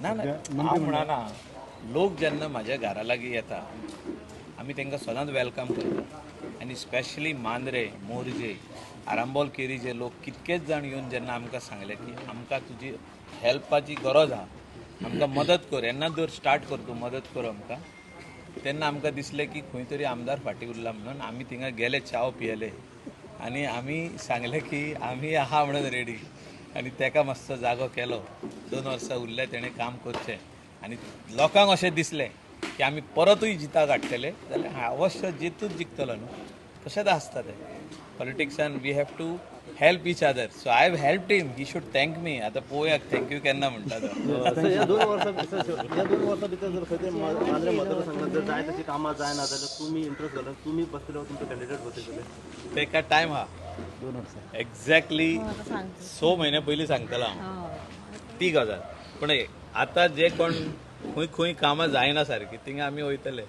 ना ना, हांव म्हणना, लोक जेन्ना म्हाज्या घरा लागीं येता, आमी तांकां सदांच welcome करता. आनी स्पेशली मांद्रे, मोरजे, आरांबोल, केरीचे लोक कितकेच जाण येवन जेन्ना आमकां सांगले की आमकां तुजी हेल्पाची गरज आहा, आमकां मदत कर, येन्ना जर स्टार्ट कर, तूं मदत कर आमकां, तेन्ना आमकां दिसलें की खंय तरी आमदार फाटीं उरला म्हणून आमी थिंगा गेले, च्याव पियेले आनी आमी सांगलें की आमी आहा म्हणून रेडी. आनी तेका मातसो जागो केलो. 2 वर्सां उरले, तेणें काम करचें आनी लोकांक अशें दिसलें की आमी परतूय जिता काडटले जाल्यार अवश्य जितूच जिखतलो न्हू. तशेंच आसता तें पॉलिटिक्सान. We have to help each other, so I have help him. He should thank me. आतां पळोवया thank you केन्ना म्हणटा तो. सर, ह्या 2 वर्सां भितर जर खंय तरी मांद्रे मतदारसंघात जर जाय तशी कामां जायना जाल्यार तुमी इंट्रस्ट घालून तुमी बसतले वा तुमचे कॅन्डिडेट बसयतले? तेका टायम आहा. 2 वर्सां. एक्झॅक्टली 6 म्हयने पयलीं सांगतलो हांव ती गजाल. पूण आतां जे कोण खंय खंय कामां जायना सारकी, थिंगा आमी वयतले.